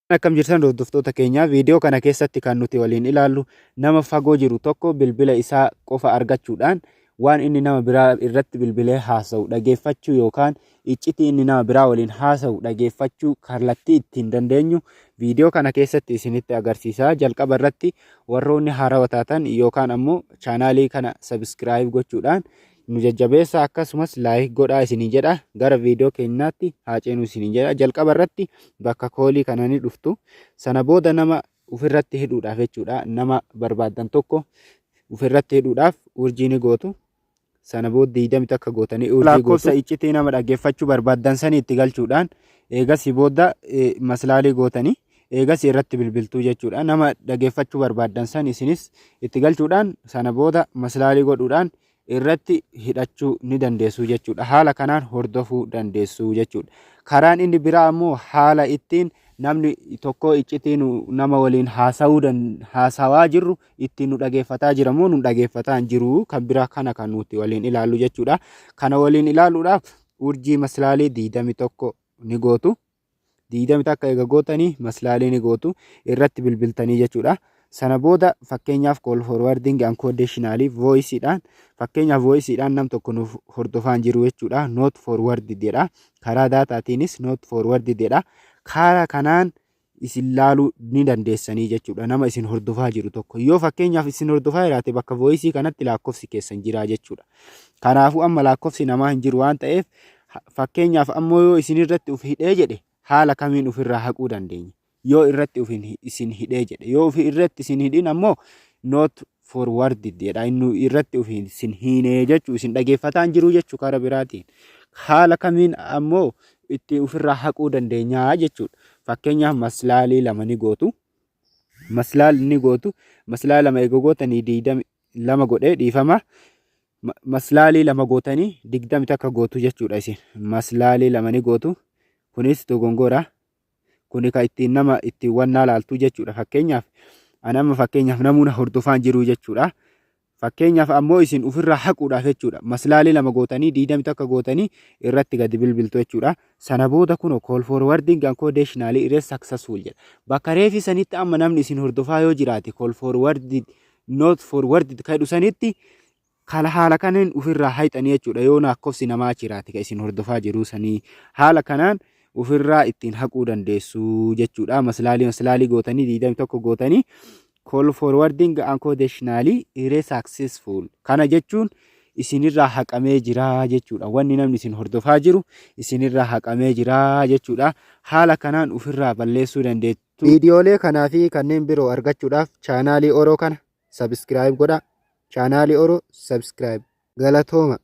Akkam jirtan, hordoftoota keenya? Viidiyoo kana keessatti kan nuti waliin ilaallu nama fagoo jiru tokko bilbila isaa qofa argachuudhaan waan inni nama biraa irratti bilbilee haasa'u dhageeffachuu yookaan iccitii inni nama biraa waliin haasa'u dhageeffachuu kallattii ittiin dandeenyu viidiyoo kana keessatti isinitti agarsiisa. Jalqaba irratti warroonni haarawaa taatan yookaan ammoo chaanaalii kana subscribe gochuudhaan nu jajjabeessa, akkasumas like godhaa isinii jedha. Gara viidiyoo keenyaatti haa ceenu isinii jedha. Jalqaba irratti bakka call kana ni dhuftu. Sana booda nama ofirratti hidhuudhaaf jechuudha, nama barbaaddan tokko ofirratti hidhuudhaaf urjii ni gootu. Sana booda 21 gootanii urjii lakkoofsa iccitii nama dhaggeeffachuu barbaaddan sanii itti galchuudhaan eegasii booda maslaalii gootanii eegas irratti bilbiltuu jechuudha. Nama dhaggeeffachuu barbaaddan san isinis itti galchuudhaan sana booda maslaalii godhuudhaan irratti hidhachuu ni dandeessu jechuudha. Haala kanaan hordofuu dandeessu jechuudha. Karaan inni biraa ammoo haala ittiin namni tokko iccitii nama waliin haasawuu haasawaa jirru ittiin nu dhageeffataa jira moo nu dhageeffataa hin jiru kan biraa kana kan nuti waliin ilaallu jechuudha. Kana waliin ilaaluudhaaf urjii maslaalii 21 ni gootu. 21 eega gootanii maslaalii ni gootu, irratti bilbiltanii jechuudha. Sana booda fakkeenyaaf call forwarding unconditionally voiceidhaan, fakkeenyaaf voiceidhaan nam tokko nuuf hordofaan jiru jechuudha. Not forward jedha. Karaa daataatiinis not forward jedha. Karaa kanaan isin laaluu ni dandeessanii jechuudha. Nama isin hordofaa jiru tokko yoo fakkeenyaaf isin hordofaa jiraate bakka voice kanatti lakkoofsi keessan jira jechuudha. Kanaafuu amma lakkoofsi namaa hin jiru waan ta'eef, fakkeenyaaf ammoo yoo isin irratti uf hidhee jedhe haala kamiin ofirraa haquu dandeenya? Yoo irratti uf isin hidhee jedhe, yoo uf irratti isin hidhin ammoo not forward jedha. Inni irratti uf isin hiinee jechuu, isin dhageeffataan jiru jechuu. Karaa biraatiin haala kamiin ammoo itti ofirraa haquu dandeenya jechuudha. Fakkeenyaaf maslaalii lama ni gootu. Maslaal ni gootu. Maslaa lama eega gootanii 22 godhee, dhiifama. Maslaalii lama gootanii 21 gootu jechuudha isin. Maslaalii lama ni gootu. Kunis dogongora. Kuni kan ittiin nama ittiin wannaa laaltu jechuudha. Fakkeenyaaf ani amma fakkeenyaaf namuuna hordofaan jiru jechuudha. Fakkeenyaaf ammoo isin ofirraa haquudhaaf jechuudha. Maslaalii lama gootanii 21 gootanii irratti gadi bilbiltu jechuudha. Sana booda kun call forwarding unconditionally is successful jedha. Bakka reefi sanitti amma namni isin hordofaa yoo jiraate call forwarded not forwarded kan jedhu sanitti kala haala kanaan ofirraa hayxanii jechuudha. Yoo lakkoofsi namaa jiraate kan isin hordofaa jiru sanii haala kanaan ofirraa ittiin haquu dandeessu jechuudha. Maslaalii maslaalii gootanii 21 gootanii call forwarding unconditionally is successful. Kana jechuun isinirraa haqamee jira jechuudha. Wanni namni isin hordofaa jiru isinirraa haqamee jira jechuudha. Haala kanaan ofirraa balleessuu dandeettu. Viidiyoolee kanaa fi kanneen biroo argachuudhaaf chaanaalii Oroo kana subscribe godhaa. Chaanaalii Oroo subscribe. Galatooma.